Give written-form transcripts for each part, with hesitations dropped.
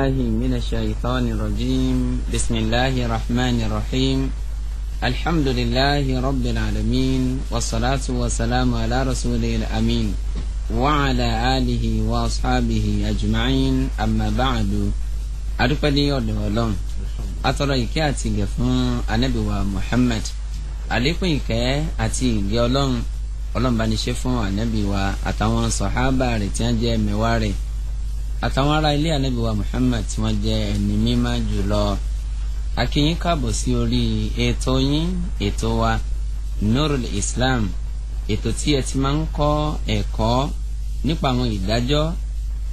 بالله من الشيطان الرجيم. بسم الله الرحمن الرحيم. الحمد لله رب العالمين، والصلاة والسلام على رسوله الأمين وعلى آله وأصحابه أجمعين. أما بعد، adúpẹ́ ní ọ̀dọ̀ Ọlọ́run, atọrọ ìkẹ́ àti ìgẹ̀ fún Ànábì wa Muhammad. Àlékún ìkẹ́ àti ìgẹ̀ Ọlọ́run, Ọlọ́run bá ní ṣe fún Ànábì wa àtàwọn sọ̀hábà rẹ̀ tí wọ́n jẹ́ mẹ́wàá rẹ̀, àtàwọn ará ilé Ànábì wa Muhammad tí wọ́n jẹ́ ẹni mímọ́ jùlọ. A kí yín káàbọ̀ sí orí ètò yín, ètò wa, Nurul Islam, ètò tí ẹ ti máa ń kọ́ ẹ̀kọ́ nípa àwọn ìdájọ́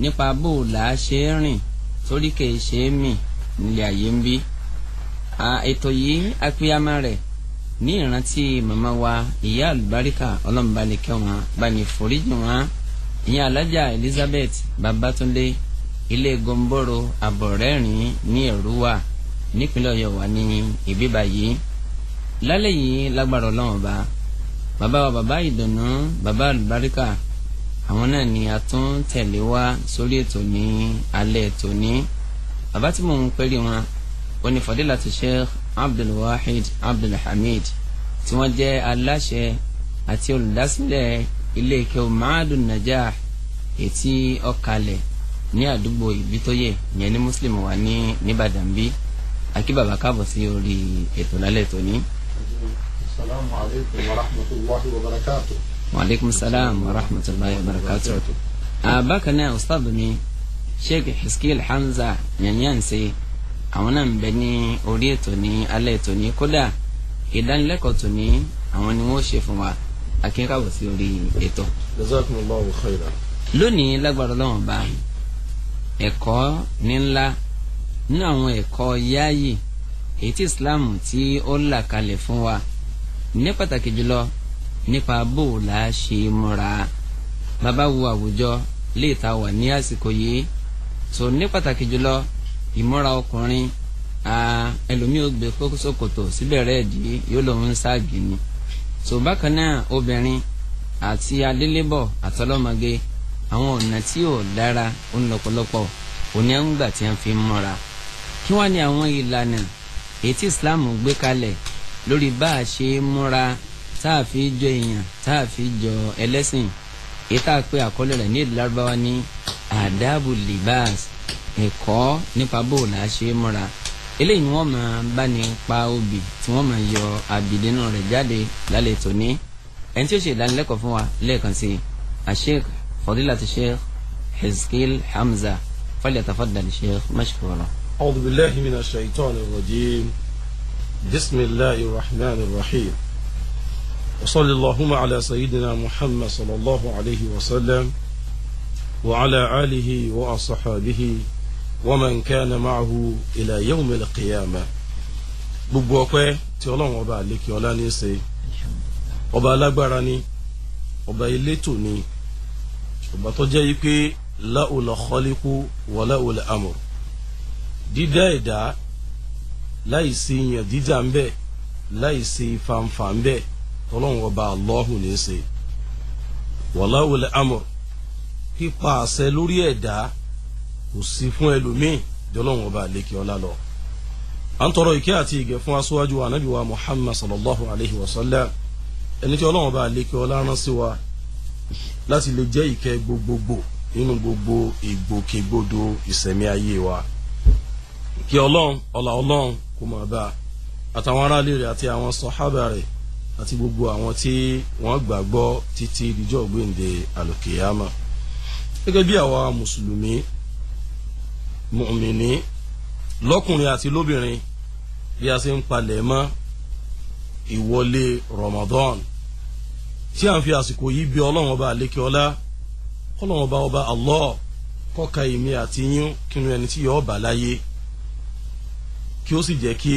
nípa bó là á ṣe é rìn torí kìí ṣe é mì nílé ayé ń bí. Ètò yìí apíyámá rẹ̀ ní ìrántí màmá wa ìyá àlùbáríkà, Ọlọ́run bá ní kẹ́ wọn, bá ní foríjì wọn, ìyẹn Alájà Elizabeth Babatunde, ilé Gomboro Àbọ̀rẹ́rìn ní Èrúwà nípínlẹ̀ Ọ̀yọ́ wà ní ìbíbà yìí. Lálẹ́ yìí, lágbára Ọlọ́run ọba, bàbá wa, bàbá ìdùnnú, bàbá àlùbáríkà, àwọn náà ni a tún tẹ̀lé wá sórí ètò ní alẹ́ ètò ní. Bàbá tí mò ń pẹ́rí wọn ó ní Fadilatu Sheikh Abdulwahid Abdulhamid, tí wọ́n jẹ́ aláṣẹ àti olùdásílẹ̀ ilé ìkẹ́ Ma'adun Najah etí ọ̀kalẹ̀ ní àdúgbò Ìbítóyè, ìyẹn ní Muslim wà ní nìbàdàn bí. Akí bàbá káàbọ̀ sí orí ètò lálẹ́ ètò ní. Assalamu alaikum wa rahmatullahi wa barakatuh. Wa alaikum salam wa rahmatullahi wa barakatuh. Bákan náà, ustaz mi Sheikh Hiskil Hamza Yanyanse, àwọn náà ń bẹ ní orí ètò ní alẹ́ ètò ní. Kódà ìdánilẹ́kọ̀ọ́ tó ní àwọn ni wọ́n ṣe fún wa. Akínkàwọ̀ sí orí ètò. Jazakumullahu khairan. Lónìí, lágbára Ọlọ́run bá, ẹ̀kọ́ ní ńlá nínú àwọn ẹ̀kọ́ yáàyè èyí tí Islam tí ó là kalẹ̀ fún wa, ní pàtàkì jùlọ nípa bó o là á ṣe múra. Bàbá wo àwùjọ lè ta wà ní àsìkò yìí tó, ní pàtàkì jùlọ ìmúra ọkùnrin, ẹlòmíì ó gbé kókósókòtò síbẹ̀rẹ̀ ẹ̀dí, yóò lòun ń ságì ni. Tó bákan náà, obìnrin àti adélébọ̀ àtọlọ́mọge, àwọn ọ̀nà tí ò dára ń lọ́pọ̀lọpọ̀ òní à ń gbà tí wọ́n fi ń múra. Kí wọ́n ní àwọn ìlànà èyí tí Islam gbé kalẹ̀ lórí bá a ṣe múra tá a fi jọ èèyàn, tá a fi jọ ẹlẹ́sìn, èyí tá a pé àkọlé rẹ̀ ní èdè Lárúbáwá ní adabu libas, ẹ̀kọ́ nípa bó la ṣe múra. Eléyìí ni wọ́n máa bá ní pa obì tí wọ́n máa yọ àbìdínú rẹ̀ jáde lálẹ́ tòní. Ẹni tí ó ṣe ìdánilẹ́kọ̀ọ́ fún wa lẹ́ẹ̀kan sí i, Sheikh Fadilatu Sheikh Hizkil Hamza, falyatafaddal Sheikh mashkura. أعوذ بالله من الشيطان الرجيم. بسم الله الرحمن الرحيم. وصلى اللهم على سيدنا محمد صلى الله عليه وسلم وعلى آله وأصحابه ومن كان معه إلى يوم القيامة. Gbogbo ọpẹ́ tí Ọlọ́run ọba àlékè ọlá ní í ṣe, ọba alágbára ni, ọba elétò ni, ọba tó jẹ́ yí pé lahul khaliqu wa lahul amr, dídá ẹ̀dá láìsí yàn dídá ń bẹ, láìsí fanfa ń bẹ, tọ́lọ́run ọba Allahu ní í ṣe. Wa lahul amr, pípa àṣẹ lórí ẹ̀dá kò sí fún ẹlòmíì jọlọ́run ọba àlékè ọlá lọ. À ń tọrọ ìkẹ́ àti ìgẹ̀ fún aṣíwájú wa Ànábì wa Muhammad sallallahu alayhi wa sallam, ẹni tí Ọlọ́run ọba àlékè ọlá rán sí wa láti lè jẹ́ ìkẹ́ gbogbogbò nínú gbogbo ìgbòkègbodò ìsẹ̀mí ayé wa. Kí Ọlọ́run, ọlá Ọlọ́run kó máa bá àtàwọn aráalé rẹ̀ àti àwọn sọ̀hábà rẹ̀ àti gbogbo àwọn tí wọ́n gbàgbọ́ títí ìdíjọ́ gbèǹde àlùkìyàmà. Gẹ́gẹ́ bí àwa mùsùlùmí mùmìnì lọ́kùnrin àti lóbìnrin, bí a ṣe ń palẹ̀ mọ́ ìwọlé Ramadan, tí a ń fi àsìkò yìí bí Ọlọ́run ọba àlékè ọlá, kọ́lọ́run ọba ọba Allah kọ́ka èmi àti yín kínú ẹni tí yóò bá láyé, kí ó sì jẹ́ kí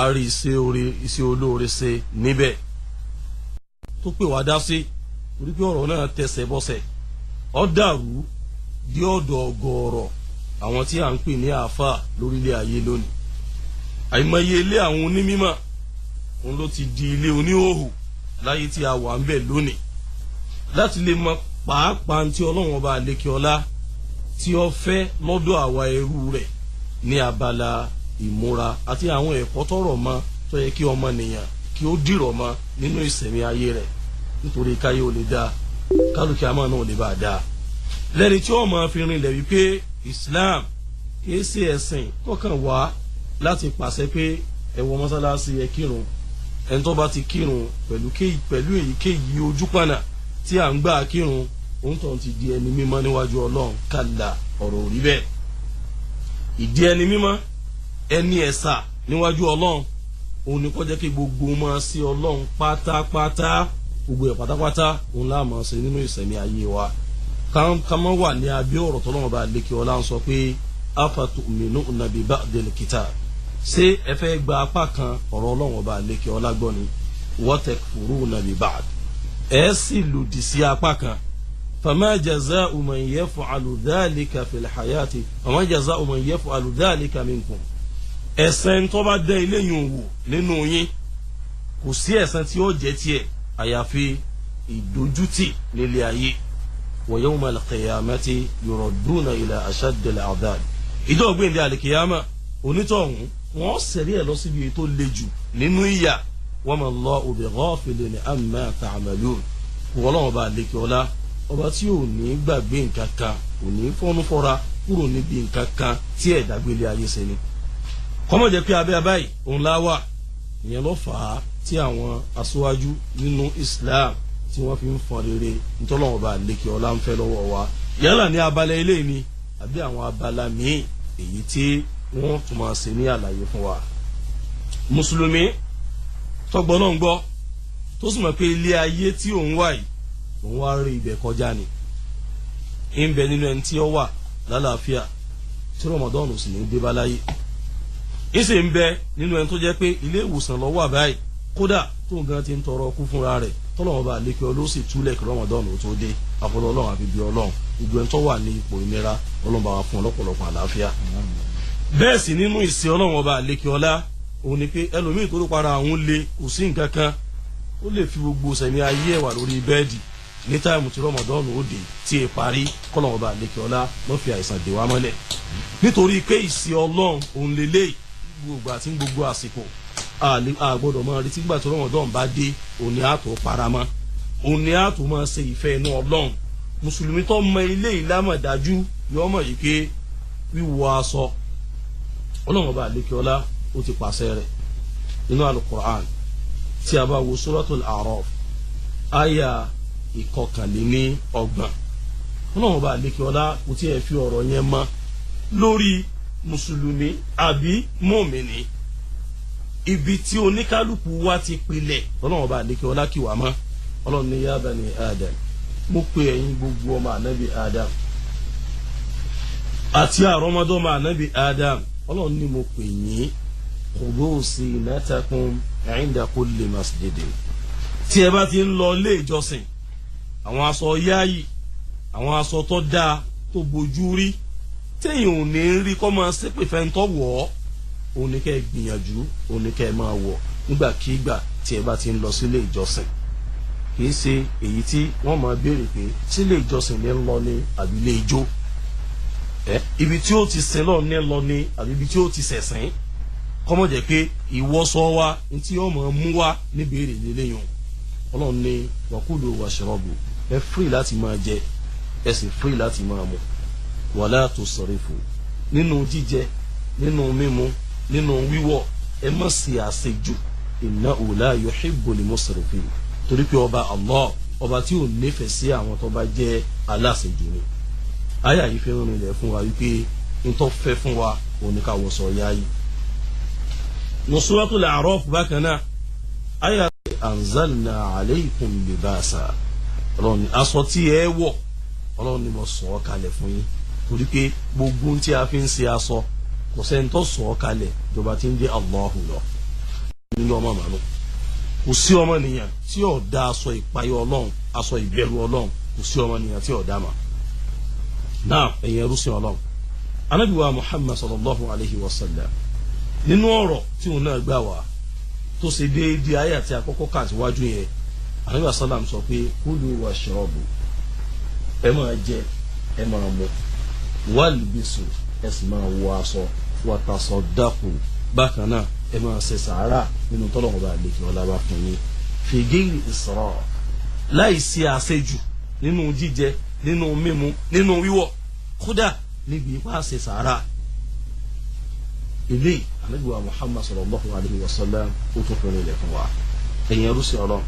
a rí iṣẹ́ oore, iṣẹ́ olóore ṣe níbẹ̀ tó pè wá dá sí, torí pé ọ̀rọ̀ náà tẹsẹ̀ bọ́sẹ̀, ó dàrú dé ọ̀dọ̀ ọ̀gọ̀ọ̀rọ̀ àwọn tí à ń pè ní àáfàá lórílẹ̀ ayé lónìí. Àìmọye ilé àwọn onímọ̀ òun ló ti di ilé oníhòòhò láyé tí a wà ń bẹ̀ lónìí, láti lè mọ pàápàá tí Ọlọ́run ọba àlékè ọlá tí ó fẹ́ lọ́dọ̀ àwa ẹrú rẹ̀. ní abala ìmúra àti àwọn ẹ̀kọ́ tọrọ mọ́ tó yẹ kí ọmọnìyàn kí ó dìrọ̀ mọ́ nínú ìsẹ̀mí ayé rẹ̀, nítorí káyé ò lè dáa, kálukì àmọ́ náà ò lè bá a dáa. Lẹ́ni tí ó máa fi rinlẹ̀ wípé Islam kìí ṣe ẹ̀sìn tó kàn wá láti pàṣẹ pé ẹ wọ mọ́sálásí ẹ kírun, ẹni tó bá ti kírun pẹ̀lú èyíkéyìí ojúpọ̀nà tí à ń gbà kírun, òun tó ti di ẹni mímọ́ níwájú Ọlọ́run. Kàlà, ọ̀rọ̀ ò rí bẹ́ẹ̀. Ìdí ẹni mímọ́, ẹni ẹ̀sà níwájú Ọlọ́run, òun ni kó jẹ́ kí gbogbo máa sí Ọlọ́run pátápátá, gbogbo ẹ̀ pátápátá òun láà máa ṣe nínú ìsẹ̀mí ayé wa. Ká má wà ní abẹ́ ọ̀rọ̀ tọ́lọ́run bá lékè ọlá ń sọ pé afatu'minuna bi ba'dil kitab, ṣé ẹ fẹ́ gba apá kan ọ̀rọ̀ Ọlọ́run ọba lékè ọlá gbọ́ ni? Wa takfuruna bi ba'd, ẹ sì lòdì sí apá kan. Fama jaza'u man yaf'alu dhalika fil hayati, fama jaza'u man yaf'alu dhalika minkum, ẹ̀san tó bá dẹ́ ilé yìí wò nínú yín, kò sí ẹ̀san tí ó jẹ́ tiẹ̀ àyàfi ìdójútì nílé ayé. Wa yawmal qiyamati yuradduna ila ashaddil adhab, ìjọ ògbéǹde àlìkìyàmà onítọ̀hún wọ́n sẹ̀rí ẹ̀ lọ síbi èyí tó le jù nínú ìyà. Wa ma Allahu bi ghafilin amma ta'malun, Ọlọ́run ọba àlekè ọlá, ọba tí ò ní gbàgbé nǹkan kan, kò ní fọ́nú fọ́ra kúrò níbi nǹkan kan tí ẹ̀dá gbélé ayé ṣe ni. Kọ́mọ̀ jẹ́ pé abẹ́ abáyì òun lá wà, ìyẹn ló fà á tí àwọn aṣáájú nínú Islam tí wọ́n fi ń fọn rere ntọ́lọ́wọ́n ọba àlekè ọlá ń fẹ́ lọ́wọ́ wa, yálà ní abala ilé ni àbí àwọn abala míì èyí tí wọ́n tún máa ṣe ní àlàyé fún wa. Mùsùlùmí tọgbọ́n náà ń gbọ́ tó sì mọ̀ pé ilé ayé tí òun wà yìí, òun wá rí ibẹ̀ kọjá ni, ń bẹ nínú ẹni tí ó wà lálàáfíà tí Ramadan sì ní dé bá láyé, ń sì ń bẹ nínú ẹni tó jẹ́ pé ilé ìwòsàn ló wà báyìí, kódà tó ń gan ti ń tọrọ ọkú fúnra rẹ̀, tọ́lọ́wọ́n bá lékè ọ ló sì túlẹ̀ kí Ramadan ó tó dé. Àfọlọ́ Ọlọ́run àfi bí Ọlọ́run, gbogbo ẹni tó wà ní ipò ìnira, Ọlọ́run bá wa fún ọlọ́pọ̀lọpọ̀ àlàáfíà. Bẹ́ẹ̀ sì nínú ìsìn Ọlọ́run ọba lékè ọlá, òun ni pé ẹlòmíì tó ló para àwọn le kò sí nǹkan kan, ó lè fi gbogbo sẹ̀mí ayé ẹ̀ wà lórí bẹ́ẹ̀dì ní táìmù tí Ramadan ó dé tí ì parí, kọ́lọ́run ọba lékè ọlá ló fi àìsàn dè wá mọ́lẹ̀. Nítorí pé ìsìn Ọlọ́run òun lélẹ́yìí gbogbo àti gbogbo àsìkò, a gbọ́dọ̀ máa retí gbà tí Ramadan bá dé òun ni a tó paramọ́, òun ni a tó máa ṣe ìfẹ́ inú Ọlọ́run. Mùsùlùmí tó mọ ilé ìlámọ̀dájú yọ mọ̀ yìí pé wíwọ aṣọ Ọlọ́run ọba àlékè ọlá ó ti pàṣẹ rẹ̀ nínú Al-Qur'an. Tí a bá wo Suratul A'raf àyà 31, Ọlọ́run ọba àlékè ọlá kò tí ẹ fi ọ̀rọ̀ yẹn mọ́ lórí mùsùlùmí àbí mùmínì, ibi tí oníkálukú wa ti pilẹ̀ Ọlọ́run ọba àlékè ọlá kì wá mọ́. Ọlọ́run ní ya bani Adam, mo pe ẹ̀yin gbogbo ọmọ ànábì Adam àti àrọ́mọdọ́mọ ànábì Adam, Ọlọ́run ní mo pè yín, khudhu zinatakum inda kulli masjidin. Tí ẹ bá ti ń lọ ilé ìjọsìn, àwọn aṣọ yáàyì, àwọn aṣọ tó dáa tó bojú rí, téèyàn ò ní rí kọ́ máa ṣépè fẹ́ntọ́ wọ̀ ọ́, òun ní kẹ́ ẹ gbìyànjú, òun ní kẹ́ ẹ máa wọ̀ nígbàkigbà tí ẹ bá ti ń lọ sílé ìjọsìn. Kìí ṣe èyí tí wọ́n máa béèrè pé sílé ìjọsìn ní ń lọ ní àbí ilé ijó, ibi tí ó ti sin lọ ní lọ ní àbí ibi tí ó ti ṣẹ̀sìn. Kọ́mọ̀ jẹ́ pé ìwọ́sọ wa ní tí yóò máa mú wa níbèrè lélẹ́yìn. Ọlọ́run ní wakulu washrabu, ẹ fírì láti máa jẹ, ẹ sì fírì láti máa mu, wala tusrifu, nínú jíjẹ, nínú mímu, nínú wíwọ̀, ẹ má ṣe àṣejù, innahu la yuhibbul musrifin, torí pé ọba Allah, ọba tí ò nífẹ̀ẹ́ sí àwọn tó bá jẹ́ aláṣejù ni. Àyà yìí fi rìn ilẹ̀ fún wa wípé n tó fẹ́ fún wa òun ni ká wọṣọ yáyí. Suratul A'raf bákan náà, àyà anzalna alaykum libasa, Ọlọ́run ní aṣọ tí ẹ wọ̀, Ọlọ́run ní mo sọ ọ́ kalẹ̀ fún yín, torí pé gbogbo tí a fi ń ṣe aṣọ kò sẹ́ni tó sọ ọ́ kalẹ̀ ìjọba tí ń jẹ́ Allahu lọ. Nínú ọmọ màánú, kò sí ọmọnìyàn tí ò dá aṣọ ìpayọ Ọlọ́run, aṣọ ìbẹ̀rù Ọlọ́run, kò sí ọmọnìyàn tí ò dá mà. Náà ẹ̀yin ẹrú sí Ọlọ́run, Ànábì wa Muhammad sallallahu alayhi wa sallam, nínú ọ̀rọ̀ tí òun náà gbà wá tó ṣe déédéé ayé àti àkọ́kọ́ kà síwájú yẹn, Ànábì sallam sọ pé kulu washrabu, ẹ máa jẹ, ẹ máa mu, walbisu, ẹ sì máa wọ aṣọ Wa tasaddaqu, bákan náà ẹ máa ṣe sàárà nínú tọ́lọ́run bá lè kí ọlá bá fún yín. Fi ghairi israf, láì sí àṣejù nínú jíjẹ, nínú mímu, nínú wíwọ̀, kódà níbi ipá ṣe sàárà. Ilé Ànábì wa Muhammad sallallahu alayhi wa sallam ó tún fẹ́ràn ilẹ̀ fún wa. Ẹ̀yin ẹrú sí Ọlọ́run,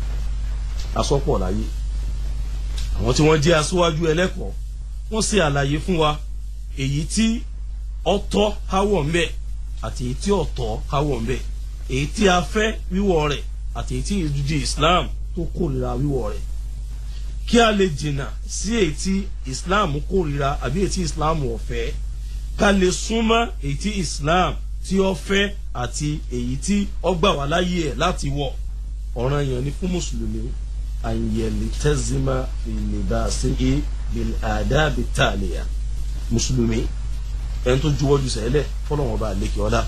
asọ́pọ̀ láyé. Àwọn tí wọ́n jẹ́ aṣíwájú ẹlẹ́kọ̀ọ́ wọ́n ṣe àlàyé fún wa èyí tí ọ̀tọ̀ káwọ̀ ń bẹ àti èyí tí ọ̀tọ̀ káwọ̀ ń bẹ, èyí tí a fẹ́ wíwọ̀ rẹ̀ àti èyí tí ìdúdí Islam tó kórìíra wíwọ̀ rẹ̀, kí a lè jìnnà sí èyí tí Islam kórìíra àbí èyí tí Islam ò fẹ́, ká lè súnmọ́ èyí tí Islam tí ó fẹ́ àti èyí tí ó gbà wá láyé ẹ̀ láti wọ̀. Ọ̀ranyàn ni fún mùsùlùmí àyẹ̀lítẹ́zímà ìlébàṣẹ́ bil àdábì tààlìyà. Mùsùlùmí ẹni tó juwọ́jú sẹ́lẹ̀ fọlọ́wọ́n bá lékè ọlá,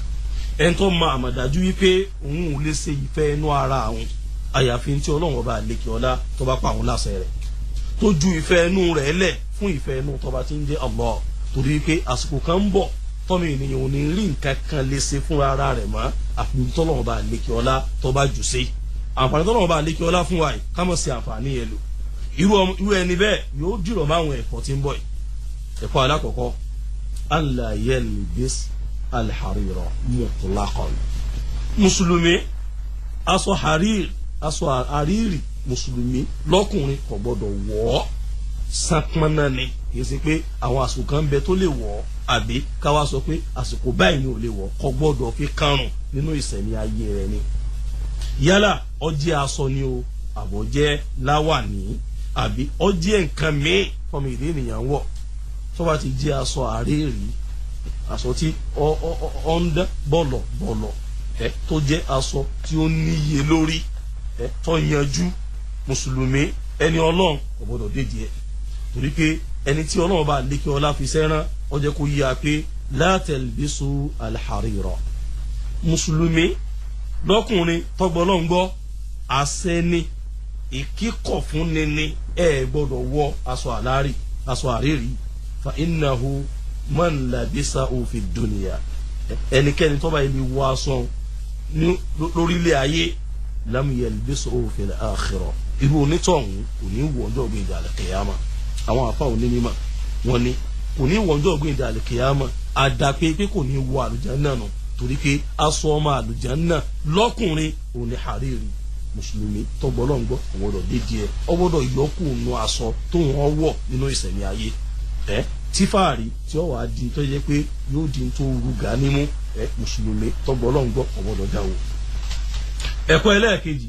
ẹni tó mọ àmọ̀dájú wípé òun ò lè ṣe ìfẹ́ inú ara àwọn àyàfi tí Ọlọ́run bá lékè ọlá tó bá pa àwọn láṣẹ rẹ̀, tó ju ìfẹ́ inú rẹ̀ lẹ̀ fún ìfẹ́ inú tọba tí ń jẹ́ Allah, torí pé àsìkò kan ń bọ̀ tọ́mọ ènìyàn ò ní rí nǹkan kan lè ṣe fúnra ara rẹ̀ mọ́ àfi tọ́lọ́run bá lékè ọlá tó bá jù sí. Àǹfààní tọ́lọ́run bá lékè ọlá fún wa yìí ká mọ̀ sí àǹfààní yẹn lò. Irú ẹni bẹ́ẹ̀ yóò dìrọ̀ máwọn ẹ̀kọ́ tí ń bọ̀ yìí. Ẹ̀kọ́ alákọ̀ọ́kọ́, alla yalbis alharira mutlaqan. Mùsùlùmí aṣọ harir, aṣọ hariri mùsùlùmí lọ́kùnrin kò gbọ́dọ̀ wọ̀ ọ́ sanpọ́nà ni. Kì í ṣe pé àwọn àsìkò kan bẹ tó lè wọ̀ ọ́ àbí káwá sọ pé àsìkò báyìí ni ò lè wọ̀, kò gbọ́dọ̀ fi kárùn nínú ìsẹ̀mí ayé rẹ̀ ni. Yálà ó jẹ́ aṣọ ni o, àbọ̀ jẹ́ láwàní, àbí ó jẹ́ nǹkan míì fọmọ ìdí ènìyàn ń wọ̀, tó bá ti jẹ́ aṣọ àríyìí, aṣọ tí ó ń dán bọ̀lọ̀bọ̀lọ̀, tó jẹ́ aṣọ tí ó níye lórí, tó yanjú, mùsùlùmí ẹni Ọlọ́run kò gbọ́dọ̀ dédìí ẹ̀, torí pé ẹni tí Ọlọ́run bá lékè ọlá fi sẹ́rán ó jẹ́ kó yíya pé la talbisu al-harira. Mùsùlùmí lọ́kùnrin tọ́gbọ́ Ọlọ́run gbọ́, àṣẹ ni, ìkíkọ̀ fúnni ni, ẹ gbọ́dọ̀ wọ aṣọ àlárì, aṣọ àrírí. Fa innahu man labisahu fi dunya, ẹnikẹ́ni tó bá yẹ lè wọ aṣọ lórílẹ̀ ayé, lam yalbisuhu fil akhirah, irú onítọ̀hún kò ní wọ ọjọ́ gbẹ̀dẹ̀ àlùkìyàmà. Àwọn àfa òní mímọ̀ wọn ni kò ní wọ ọjọ́ gbẹ̀dẹ̀ àlùkìyàmà, àdàpé pé kò ní wọ àlùjánnà nù, torí pé aṣọ ọmọ àlùjánnà lọ́kùnrin òun ni hariri. Mùsùlùmí tọgbọ́ Ọlọ́run gbọ́ kò gbọ́dọ̀ dédìí ẹ̀, ó gbọ́dọ̀ yọkù nù aṣọ tó wọ́n wọ̀ nínú ìsẹ̀mí ayé ẹ, tí fàárì tí ó wàá di tó yẹ pé yóò di tó rúgà nímú ẹ, mùsùlùmí tọgbọ́ Ọlọ́run gbọ́ kò gbọ́dọ̀ dáwọ́. Ẹ̀kọ́ ẹlẹ́ẹ̀kejì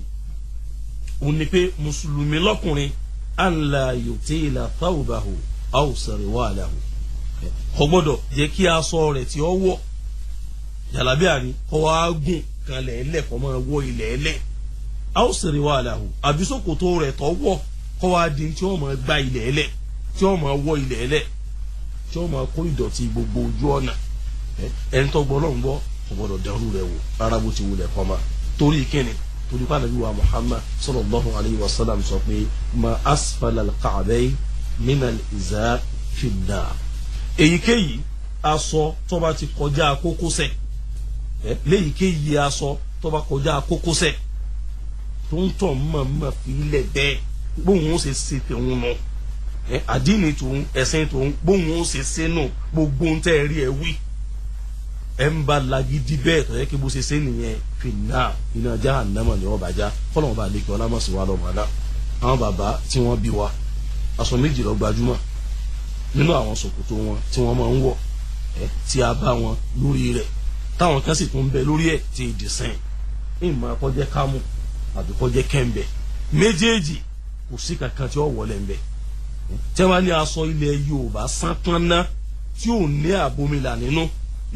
òun ni pé mùsùlùmí lọ́kùnrin an la yutila thawbahu aw sirwalahu, kò gbọ́dọ̀ jẹ́ kí aṣọ rẹ̀ tí ó wọ̀ jàlábíà ni kó wá gùn kanlẹ̀ ẹlẹ̀ kó máa wọ ilẹ̀ ẹlẹ̀, aw sirwalahu, àbí ṣòkòtò rẹ̀ tó wọ̀ kó wá di tí ó máa gba ilẹ̀ ẹlẹ̀, tí ó máa wọ ilẹ̀ ẹlẹ̀, tí ó máa kó ìdọ̀tí gbogbo ojú ọ̀nà. Ẹni tó gbọ́ Ọlọ́run gbọ́ kò gbọ́dọ̀ dẹrú rẹ̀ wò rárá bó ti wulẹ̀ kọ́ ma. Torí kíni? Torí pé Ànábì wa Muhammad sallallahu alayhi wa sallam sọ pé ma asfala al-ka'bayn min al-izar fi an-nar. Èyíkéyìí aṣọ tó bá ti kọjá kókósẹ̀, léyìíkéyìí aṣọ tó bá kọjá kókósẹ̀ tó ń tọ̀ mọ̀ọ́mọ̀ fi ilẹ̀ bẹ́ẹ̀ bóun ó ṣe ṣe tòun nù, àdínì tòun, ẹ̀sìn tòun, bóun ó ṣe ṣe nù, gbogbo ń tẹ́ rí ẹ wí, ẹ ń bá lagidi bẹ́ẹ̀ tó yẹ kí bó ṣe ṣe nìyẹn, fi náà iná jahannama ni wọ́n bá já. Fọlọ́wọ́n bá lékè ọlá mọ̀sí wa lọ́mọ náà. Àwọn bàbá tí wọ́n bí wa, aṣọ méjì ló gbajúmọ̀ nínú àwọn ṣòkòtò wọn tí wọ́n máa ń wọ̀, tí a bá wọn lórí rẹ̀, táwọn kan sì tún bẹ lórí ẹ̀ tí ìdí sẹ́yìn, ìmọ̀ akọ́jẹ́ kámú àbí kọ́jẹ́ kẹ́ńbẹ̀, méjèèjì kò sí kankan tí ó wọlé ń bẹ. Tí wọ́n ní aṣọ ilẹ̀ Yorùbá sánpọ́nná tí ò ní àbomilà nínú,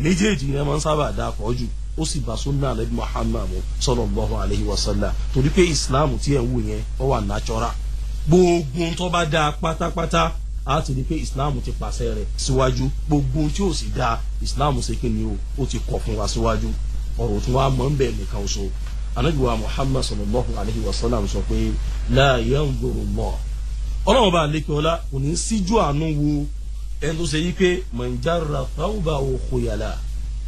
méjèèjì ni wọ́n máa ń sábà dá pọ̀ jù, ó sì bá súnà Ànábì Muhammad sallallahu alayhi wa sallam, torí pé Islam tí ẹ̀ ń wò yẹn ó wà natural, gbogbo tó bá dáa pátápátá á ti di pé Islam ti pàṣẹ rẹ̀ síwájú, gbogbo tí ò sì dáa Islam ṣe kí ni o, ó ti kọ̀ fún wa síwájú. Ọ̀rọ̀ tí wọ́n á mọ̀ ń bẹ̀ nìkan oṣù. Ànábì wa Muhammad sallallahu alayhi wa sallam sọ pé la yanzuru Allah, Ọlọ́run bá lékè ọlá kò ní síjú àánú wo ẹni tó ṣe yí pé man jarra thawbahu khuyala,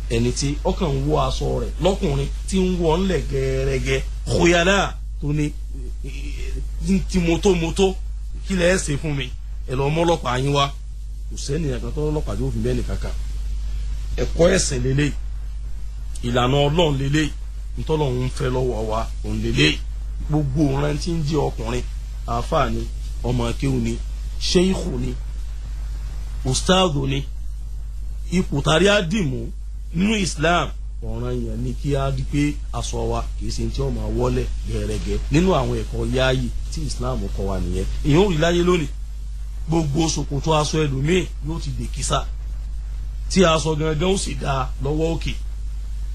Ẹni tí ọkàn ń wọ aṣọ rẹ̀ lọ́kùnrin tí ń wọ ńlẹ̀ gẹ́rẹ́gẹ́ kóyálà tó ní ti mọ́tò kí lẹ́ ṣe fún mi, ẹ lọ mọ́ ọlọ́pàá yín wá. Kò sẹ́ni ẹ̀kan tó ọlọ́pàá tó fi bẹ́ẹ̀ nìkan kan. Ẹ̀kọ́ ẹ̀sìn lélẹ̀, ìlànà Ọlọ́run lélẹ̀, ntọ́lọ́run ń fẹ́ lọ́wọ́ wa òun lélẹ̀. Gbogbo ọ̀ràn tí ń jẹ́ ọkùnrin, àáfàá ni, ọmọ akéwù ni, ṣéìkù ni, ustaadu ni, ipò tàrí àdìmú nínú Islam, ọ̀ràn yẹn ni kí á di pé aṣọ wa kìí ṣe tí ó máa wọlé gẹ̀rẹ́gẹ́. Nínú àwọn ẹ̀kọ́ yáàyè tí Islam kọ́ wa nìyẹn. Èèyàn ò rí láyé lónìí, gbogbo ṣòkòtò aṣọ ẹlòmíì yóò ti dè kísà, tí aṣọ gangan ó sì dáa lọ́wọ́ òkè,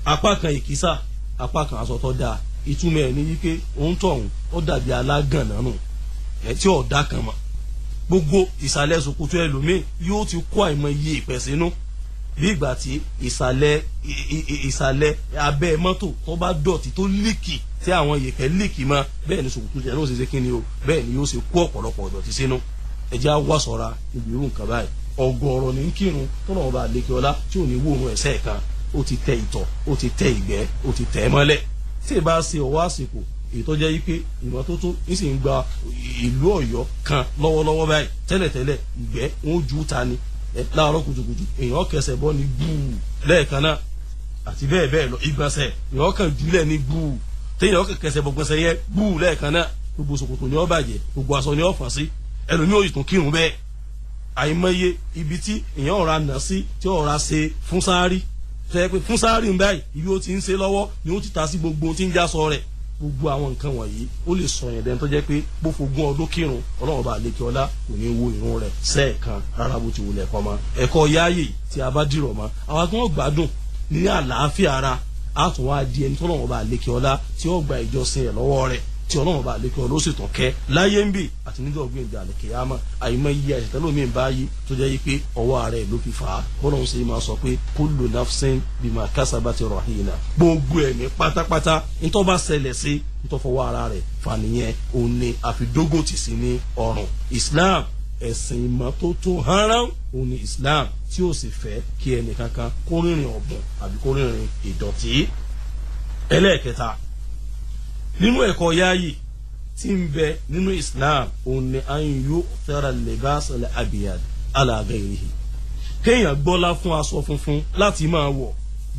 apá kan ìkísà, apá kan aṣọ tó dáa. Ìtumọ̀ ẹ̀ ní wípé òun tọ̀hún ó dàbí alágànnà nù ẹ̀ tí ọ̀dà kan mọ̀. Gbogbo ìsàlẹ̀ ṣòkòtò ẹlòmíì yóò ti kó àìmọye ìpẹ̀ sínú, bí ìgbà tí ìsàlẹ̀ abẹ́ mọ́tò tó bá dọ̀tí tó líkì, tí àwọn ìyẹ̀pẹ̀ líkì mọ́, bẹ́ẹ̀ ni ṣòkòtò jẹ́ ló ṣe ṣe kíni o, bẹ́ẹ̀ ni yóò ṣe kó ọ̀pọ̀lọpọ̀ ìdọ̀tí sínú. Ẹ jẹ́ á wá ṣọ́ra níbi irú nǹkan báyìí. Ọ̀gọ̀ọ̀rọ̀ ní kírun tọ́nà ọba àlekè ọlá tí ò ní wó òun ẹ̀sẹ̀ kan, ó ti tẹ ìtọ̀, ó ti tẹ ìgbẹ́, ó ti tẹ̀ mọ́lẹ̀. Tí ì bá ṣe ọwọ́ àsìkò èyí tó jẹ́ wípé ìmọ́tótó ń sì ń gba ìlú Ọ̀yọ́ kan lọ́wọ́lọ́wọ́ báyìí, tẹ́lẹ̀tẹ́lẹ̀ ìgbẹ́ wọn ó ju ta ni láàárọ̀ kùtùkùtù, èèyàn kẹsẹ̀ bọ́ ní gbùù lẹ́ẹ̀kan náà àti bẹ́ẹ̀ bẹ́ẹ̀ lọ. Ìgbọ̀nsẹ̀ èèyàn kàn jùlẹ̀ ní gbùù, téèyàn kẹsẹ̀ bọ̀ gbọ̀nsẹ̀ yẹn gbùù lẹ́ẹ̀kan náà, gbogbo ṣòkòtò ni ó bàjẹ́, gbogbo aṣọ ni ó fọ́n sí, ẹlòmíì ò sì tún kírun bẹ́ẹ̀. Àìmọye ibi tí èèyàn ọ̀ra nà sí tí ọ̀ra ṣe fún sáárì, tẹ́ pé fún sáárì ń báyìí ibi ó ti ń ṣe lọ́wọ́ ni ó ti ta sí gbogbo ohun tí ń já sọ rẹ̀. Gbogbo àwọn nǹkan wọ̀nyí ó lè sọ yẹn dẹni tó jẹ́ pé bó fogún ọdún kírun, Ọlọ́run bá lékè ọlá kò ní wo ìrun rẹ̀ sẹ́ẹ̀kan rárá bó ti wulẹ̀ kọ́ mọ́. Ẹ̀kọ́ yáàyè tí a bá dìrọ̀ mọ́, àwọn tó ń gbádùn ní àlàáfíà ara, á tún wá di ẹni tọ́lọ́run bá lékè ọlá tí ó gba ìjọsìn ẹ̀ lọ́wọ́ rẹ̀, tí Ọlọ́run bá lékè ọlá ó sì tàn kẹ́ láyé ń bì àti níjọ́ ọ̀gbìn ìgbà àlùkìyámà. Àìmọ̀ iye àìsàn tẹ́lómi ń báyìí tó jẹ́ yí pé ọwọ́ ara ẹ̀ ló fi fà á. Bọ́lọ́run ṣe máa sọ pé kullu nafsin bima kasabati rahina, gbogbo ẹ̀mí pátápátá ntọ́ bá ṣẹlẹ̀ sí ntọ́ fọwọ́ ara rẹ̀ fà nìyẹn, òun ni àfidógòtì sí ní ọrùn. Islam ẹ̀sìn ìmọ́tótó hánrán òun ni Islam, tí ó sì fẹ́ kí ẹnì kankan kó rìnrìn ọ̀bùn àbí kó rìnrìn ìdọ̀tí. Ẹlẹ́ẹ̀kẹta nínú ẹ̀kọ́ yáàyè tí ń bẹ nínú Islam, òun ni an yu'thara libas al-abyad ala ghayrihi, kéèyàn gbọ́lá fún aṣọ funfun láti máa wọ̀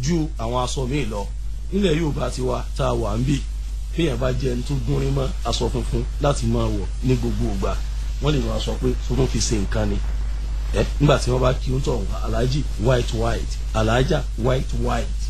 ju àwọn aṣọ míì lọ. Nílẹ̀ Yorùbá ti wa tá a wà ń bì, kéèyàn bá jẹ́ ẹni tó gúnrín mọ́ aṣọ funfun láti máa wọ̀ ní gbogbo ìgbà, wọ́n lè máa sọ pé tuntun fi ṣe nǹkan ni. Nígbà tí wọ́n bá kí ń tọ̀ aláàjì white white, aláàjà white white,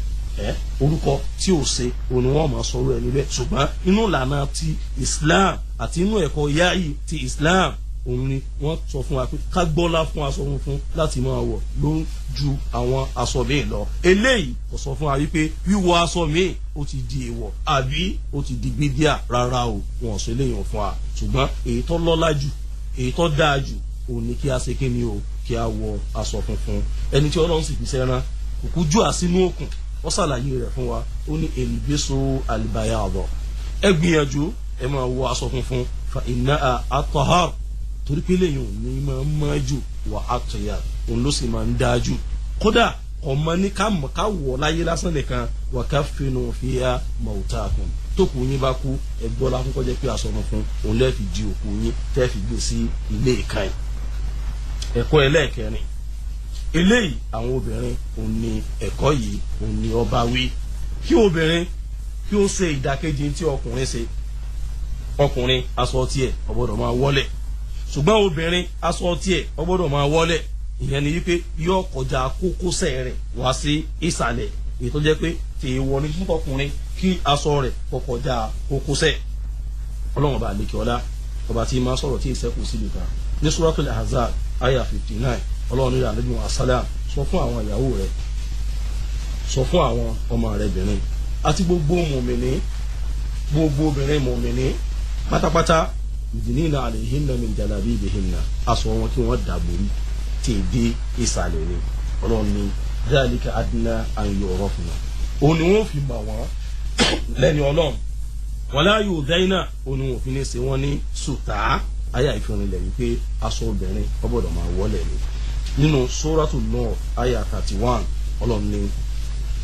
orúkọ tí ò ṣe òun ni wọ́n máa sọ̀rọ̀ ẹ̀ níbẹ̀. Ṣùgbọ́n inú ìlànà ti Islam àti inú ẹ̀kọ́ yáàyè ti Islam, òun ni wọ́n sọ fún wa pé ká gbọ́lá fún aṣọ funfun láti máa wọ̀ ló ń ju àwọn aṣọ míì lọ. Eléyìí kò sọ fún wa wípé wíwọ̀ aṣọ míì ó ti di èèwọ̀ àbí ó ti di bídíà, rárá o, wọn ò sọ eléyìí fún wa. Ṣùgbọ́n èyí tó lọ́lá jù, èyí tó dáa jù, òun ni kí a ṣe kí ni o, kí a wọ aṣọ funfun. Ẹni tí Ọlọ́run sì fi sẹ́ran kùkú jù àsínú òkun, ó ṣàlàyé rẹ̀ fún wa, ó ní elbisu albayada, ẹ gbìyànjú ẹ máa wọ aṣọ funfun, fa inna atahar, torí pé lẹ́yìn òní máa ń mọ́ jù, wà atyab, òun ló sì máa ń dáa jù. Kódà ọmọ ní ká mọ̀ ká wọ̀ láyé lásán nìkan, wa kaffinu fiha mautakum, tó kù yín bá kú ẹ gbọ́ la fún kọjá pé aṣọ funfun òun lẹ́ẹ̀ fi di òkú yín tẹ́ fi gbé sí ilé ìkànnì. Ẹ̀kọ́ ẹlẹ́ẹ̀kẹrin eléyìí, àwọn obìnrin òun ni ẹ̀kọ́ yìí òun ni ọba wí, kí obìnrin kí ó ṣe ìdàkejì tí ọkùnrin ṣe. Ọkùnrin aṣọ tiẹ̀ ó gbọ́dọ̀ máa wọ́lẹ̀, ṣùgbọ́n obìnrin aṣọ tiẹ̀ ó gbọ́dọ̀ máa wọ́lẹ̀. Ìyẹn ni wípé yóò kọjá kókósẹ̀ rẹ̀ wá sí ìsàlẹ̀, èyí tó jẹ́ pé tèèwọ̀ ni fún ọkùnrin kí aṣọ rẹ̀ kó kọjá kókósẹ̀. Ọlọ́run ọba àlekè ọlá, ọba tí máa sọ̀rọ̀ tí ìṣẹ́kù síbi kan ní Suratul Ahzab aya 59, Ọlọ́run ní àlejò asálàm sọ fún àwọn ìyàwó rẹ̀, sọ fún àwọn ọmọ rẹ̀ bìnrin àti gbogbo mùmìnì, gbogbo obìnrin mùmìnì pátápátá, yudnina alayhinna min jalabibihinna, aṣọ wọn kí wọ́n dàbòrí tí ì dé ìsàlẹ̀ ni. Ọlọ́run ní dhalika adna an yu'rafna, òun ni wọ́n fi mọ̀ wọ́n lẹ́ni Ọlọ́run, wala yu'dhayna, òun ni wọ́n fi ní ṣe wọ́n ní sùtá. Àyà ìfìrìnlẹ̀ wípé aṣọ obìnrin ó gbọ́dọ̀ máa wọ́lẹ̀ ni. Nínú Suratu Nur àyà 31, Ọlọ́run ní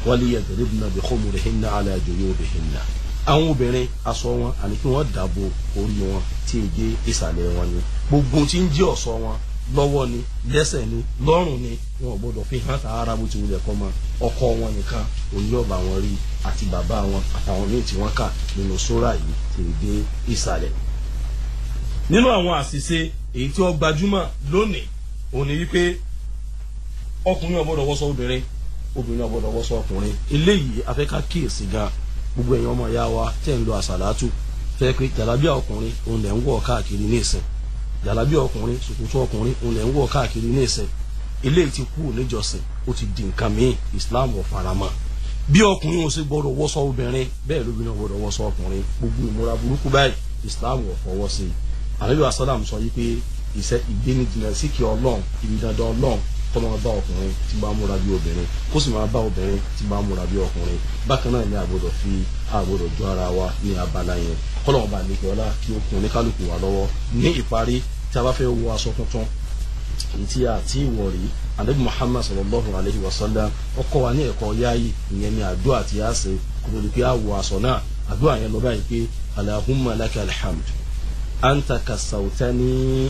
Waliyadribna bi khumurihinna ala juyubihinna. Àwọn obìnrin aṣọ wọn àní kí wọ́n dàbò orí wọn tí ì dé ìsàlẹ̀ wọn ni. Gbogbo tí ń jẹ́ ọ̀ṣọ́ wọn lọ́wọ́ ni, lẹ́sẹ̀ ni, lọ́rùn ni, wọn ò gbọ́dọ̀ fi hàn tààrà bó ti wulẹ̀ kọ́ mọ́. Ọkọ wọn nìkan òní ọba wọn rí, àti bàbá wọn àtàwọn míì tí wọ́n kà nínú sórà yìí tí ì dé ìsàlẹ̀. Nínú àwọn àṣìṣe èyí tí ó gbajúmọ̀ lónìí òun ni wípé ọkùnrin ò gbọ́dọ̀ wọṣọ obìnrin, obìnrin ò gbọ́dọ̀ wọṣọ ọkùnrin. Eléyìí a fẹ́ ká kíyèsí gan. Gbogbo ẹ̀yin ọmọ ìyá wa tẹ̀ ń lo àṣàlátù fẹ́ pé jàlábíà ọkùnrin òun lẹ̀ ń wọ̀ káàkiri ní ìsìn, jàlábíà ọkùnrin, ṣòkòtò ọkùnrin òun lẹ̀ ń wọ̀ káàkiri ní ìsìn. Eléyìí ti kú níjọsìn, ó ti di nǹkan míì, Islam ò faramọ́. Bí ọkùnrin ò ṣe gbọ́dọ̀ wọṣọ obìnrin, bẹ́ẹ̀ lóbìnrin ò gbọ́dọ̀ wọṣọ ọkùnrin. Gbogbo ìmúra burúkú báyìí Islam ò fọwọ́ sí i. Ànábì asálàm sọ yìí pé ìṣe ìgbénijìnà sí kí Ọlọ́run, ibi dandan Ọlọ́run kó máa bá ọkùnrin tí bá múra bí obìnrin, kó sì máa bá obìnrin tí bá múra bí ọkùnrin. Bákan náà ni àgbọ́dọ̀ fi àgbọ́dọ̀ jọ ara wa ní abala yẹn. Kọ́lọ́run bá ní kí ọlá kí ó kún oníkálukú wa lọ́wọ́. Ní ìparí, tí a bá fẹ́ wọ aṣọ tuntun èyí tí a ti wọ̀ rí, Ànábì Muhammad sallallahu alayhi wa sallam ó kọ́ wa ní ẹ̀kọ́ yáyì, ìyẹn ni àdúrà tí a ṣe kó tó di pé a wọ aṣọ náà. Àdúrà yẹn lọ báyìí pé Allahumma laka alhamd anta kasawtani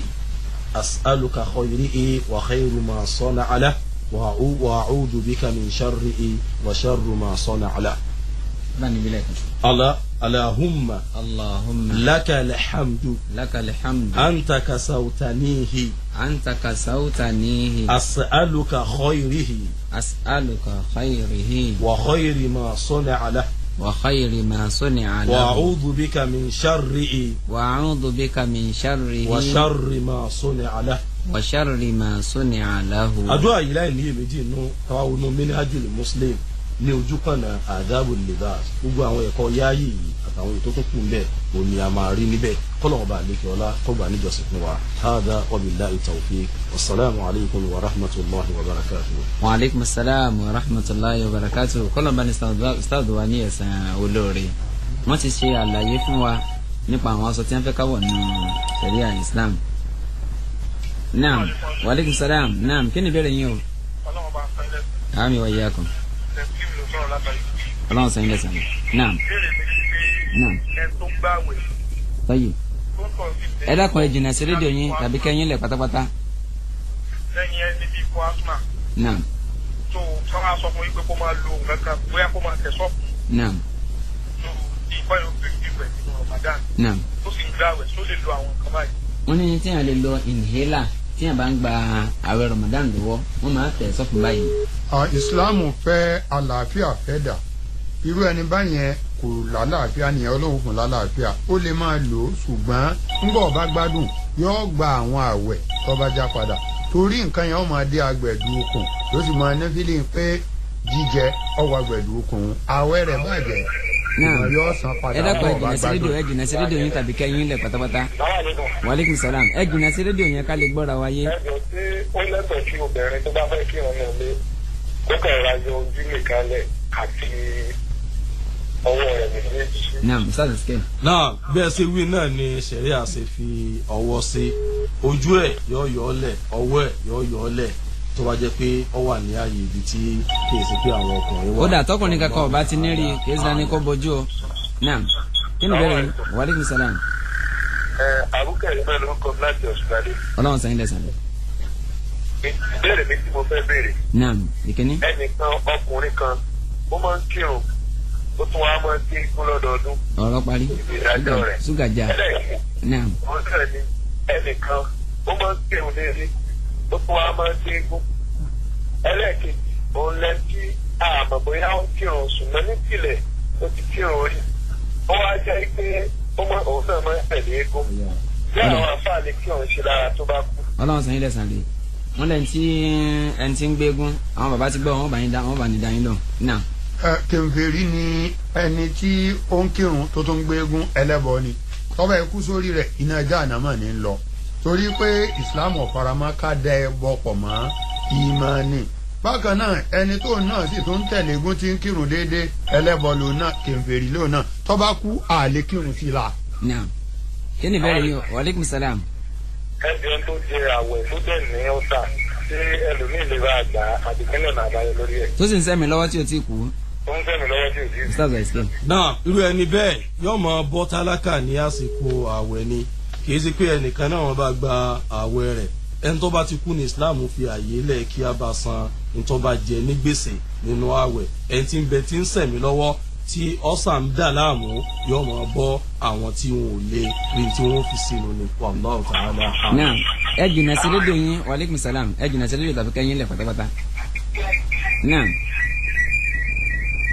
as'aluka khayrihi wa khayru ma sana'a lahu wa a'udhu bika min sharrihi wa sharri ma sana'a lahu. Allahumma laka alhamdu anta kasawtanihi as'aluka khayrihi wa khayri ma sana'a lahu wa khayri ma suni'a lahu wa a'udhu bika min sharrihi wa sharri ma suni'a lahu wa sharri ma suni'a lahu. Àdúrà yìí láì ní èméjì inú táwa wọnú Minhajul Muslim ní ojú kànnà adabul libas, gbogbo àwọn ẹ̀kọ́ yáàyè yìí àtàwọn ètò tó kù ń bẹ̀ òun ni a máa rí níbẹ̀. Kọ́lọ̀ ọba àlekè ọlá kọ́gbà níjọsìn fún wa. Hada wa billahi tawfiq, wasalaamu alaykum wa rahmatulahi wa barakatuhu. Wa aleykum salaam wa rahmatulahi wa barakatuhu. Kọ́lọ̀ bá ní sáàdù wa ní ẹ̀sán olóore. Wọ́n ti ṣe àlàyé fún wa nípa àwọn aṣọ tí wọ́n fẹ́ káwọ̀ nínú ṣẹ̀ríà Islam. Naam, wa aleykum salaam. Naam, kí ni ìbéèrè yín o? Àmín wa iyyakum. Ọlọ́run sẹ́yìn lẹ́sàn-án. Naam. Naam. Tọ́yì. Ẹ dákun, ẹ jìnnà sí rédíò yín tàbí kẹ́yìn lẹ̀ pátápátá. Lẹ́yìn ẹni bíi kó asma. Naam. Tó sọ́wọ́n aṣọ fún yín pé kó máa lo nǹkan kan, bóyá kó máa tẹ̀ sọ́ọ̀kù. Naam. Tó ìgbà yóò fi ìwẹ̀ nínú Ramadan. Naam. Tó sì ń gbààwẹ̀ tó lè lo àwọn nǹkan báyìí. Wọ́n ní tíyàn lè lo inhaler tíyàn bá ń gba àwẹ̀ Ramadan lọ́wọ́, wọ́n máa tẹ̀ sọ́ọ̀kù báyìí. Ìsìláàmù fẹ́ àlàáfíà fẹ́ dà. Irú ẹni báyẹn kò lálàáfíà nìyẹn, Ọlọ́run fún lálàáfíà, ó lè máa lò ó, ṣùgbọ́n ńgbọ́ bá gbádùn yóò gba àwọn àwẹ̀ tó bá já padà, torí nǹkan yẹn ó máa dé agbẹ̀dù okùn, yóò sì máa ní fílìn pé jíjẹ ọwọ́ agbẹ̀dù okùn, àwẹ̀ rẹ̀ bàjẹ́ yóò san padà. Ẹ dákun, ẹ jìnnà sí rédíò, ẹ jìnnà sí rédíò yín tàbí kẹ́yìn lẹ̀ pátápátá. Wa aleykum salam. Ẹ jìnnà sí rédíò yẹn ká lè gbọ́ra wáyé. Ẹ jọ tí ó lẹ́tọ̀ọ́ kí obìnrin tó bá fẹ́ kírun náà lé kó kàn ra yọ ojú nìkan lẹ̀ àti ọwọ́ rẹ̀ méjèèjì. Naam, sáà sìkẹ́. Náà bí ẹ ṣe wí náà ni ṣẹ̀ríà ṣe fi ọwọ́ sí ojú ẹ̀ yọ yọ ọ́ lẹ̀, ọwọ́ ẹ̀ yọ yọ ọ́ lẹ̀, tó bá jẹ́ pé ó wà ní ààyè ibi tí kì í ṣe pé àwọn ọkùnrin wà. Ó dà tọkùnrin kankan ọba ti ní rí kì í ṣe ní kó bójú o. Naam, kí ni bẹ́ẹ̀ ni? Wa aleykum salam. Ẹ àbúkẹ́ ìgbẹ́ ló ń kọ láti Australia. Ọlọ́run sẹ́yìn lẹ́sàn. Ìbéèrè mi tí mo fẹ́ béèrè. Naam, ìkíní. Ẹnìkan ọkùnrin kan ó máa ń kírun, ó tún wá máa ń kí ikú lọ́dọọdún. Ọ̀rọ̀ parí. Ìdájọ́ rẹ̀. Ṣúgà já. Naam. Ọ̀rẹ́ ni ẹnìkan ó máa ń kírun léèrè, ó tún wá máa ń kí ikú. Ẹlẹ́ẹ̀kejì òun lẹ́ tí àmọ̀ bóyá ó kírun ṣùgbọ́n nípìnlẹ̀ ó ti kírun rí. Ó wá jẹ́ pé ó máa òun náà máa ń tẹ̀lé eégún. Bí àwọn àfáà lè kírun ṣe lára tó bá kú. Ọlọ́run sàn yín lẹ́sàn lè. Wọ́n lẹ́ni tí ẹni tí ń gbégún, àwọn bàbá ti gbọ́, wọ́n bá ní dá yín lọ. Náà. Kèfèrí ni ẹni tí ó ń kírun tó tún gbégún, ẹlẹ́bọ ni. Tọ́ba ikú sórí rẹ̀, iná Jahannama ní lọ. Torí pé Islam ò faramọ́ ká dá ẹbọ pọ̀ mọ́ ìmánì. Bákan náà ẹni tó náà sì tún tẹ̀lé egún tí ń kírun déédéé, ẹlẹ́bọ lòun náà, kèfèrí lòun náà. Tọ́ba kú àlè kírun sí la. Náà. Kí ni ìbéèrè yìí? Wa aleykum salam. Ẹjọ́ tó jẹ àwẹ̀ tó dẹ̀ ní ọ̀sà Ṣé ẹlòmíì lè bá gbà àbí kí lọ́nà àbáyọ lórí ẹ̀? Tó sì ń sẹ́mi lọ́wọ́ tí o ti kú. Ó ń sẹ́mi lọ́wọ́ tí o ti kú. Ustaz Islam. Náà irú ẹni bẹ́ẹ̀ yóò máa bọ́ tálákà ní àsìkò ààwẹ̀ ni, kì í ṣe pé ẹnìkan náà wọ́n bá gba ààwẹ̀ rẹ̀. Ẹni tó bá ti kú ní Islam fi àyè lẹ̀ kí a bá san ní tó bá jẹ ní gbèsè nínú ààwẹ̀. Ẹni tí ń bẹ tí ń sẹ̀mí lọ́wọ́ tí ọ̀sà ń dà láàmú yóò máa bọ́ àwọn tí wọn ò lè rí tí wọn fi sínú ní wallahu ta'ala. Náà ẹ jìnnà sí rédíò yín. Wa alaikum salam. Ẹ jìnnà sí rédíò tàbí kẹ́yìn lẹ̀ pátápátá. Náà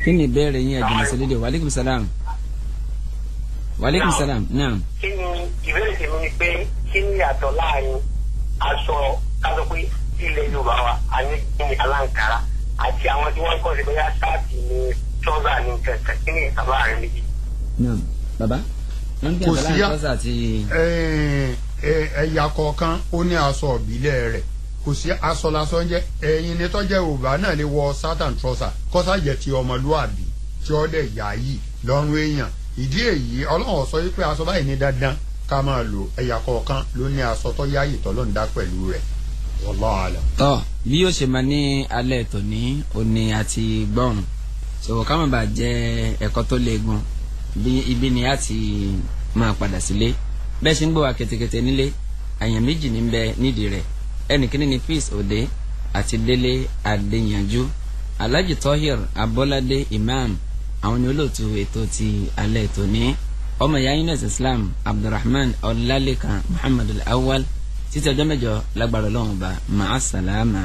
kí ni ìbéèrè yín? Ẹ jìnnà sí rédíò. Wa alaikum salam. Wa alaikum salam. Náà. Kí ni ìbéèrè tèmi ni pé kí ni ìyàtọ̀ láàrin aṣọ kásọ pé ilẹ̀ Yorùbá wa àní ní aláǹkárá àti àwọn tí wọ́n ń kọ́ sí bóyá ṣáàtì ní trọ́sà ní kẹ̀kẹ́, kí ni ìyàtọ̀ láàrin méjì? Náà bàbá wọ́n ń bí Kò àtọ̀ sí láàrin trọ́sà àti. Ẹ̀yà kọ̀ọ̀kan ó ní aṣọ ìbílẹ̀ rẹ̀, kò sí aṣọ lásán jẹ́. Ẹ̀yin ni tọ́jẹ́ Yorùbá náà lè wọ sátán trọ́sà kọ́sà jẹ́ ti ọmọlúàbí tí ó dẹ̀ yá yìí lọ́rùn èèyàn. Ìdí èyí Ọlọ́run sọ wípé aṣọ báyìí ní dandan ká máa lò. Ẹ̀yà kọ̀ọ̀kan ló ní aṣọ tó yáyì tọ́lọ́run dá pẹ̀lú rẹ̀. Wallahu alam. Tọ́ bí yóò ṣe máa ní alẹ́ tòní òní àti gbọ́n so ká má bàa jẹ ẹ̀kọ́ tó léegun bí ibi ni a ti máa padà sílé. Bẹ́ẹ̀ ṣe ń gbọ́ wa kẹ̀tẹ̀kẹ̀tẹ̀ nílé, àyàn méjì ní bẹ nídìí rẹ̀. Ẹnìkíní ni Peace Òde àti Délé Adéyanjú. Alhaji Tohir Abọ́ládé Imam àwọn ni olóòtú ètò ti alẹ́ tòní. Ọmọ ìyá Yunus Islam Abdulrahman Ọlálékan Muhammadu Awal títí ọjọ́ mẹ́jọ lágbára Ọlọ́run bá màá sàlámà.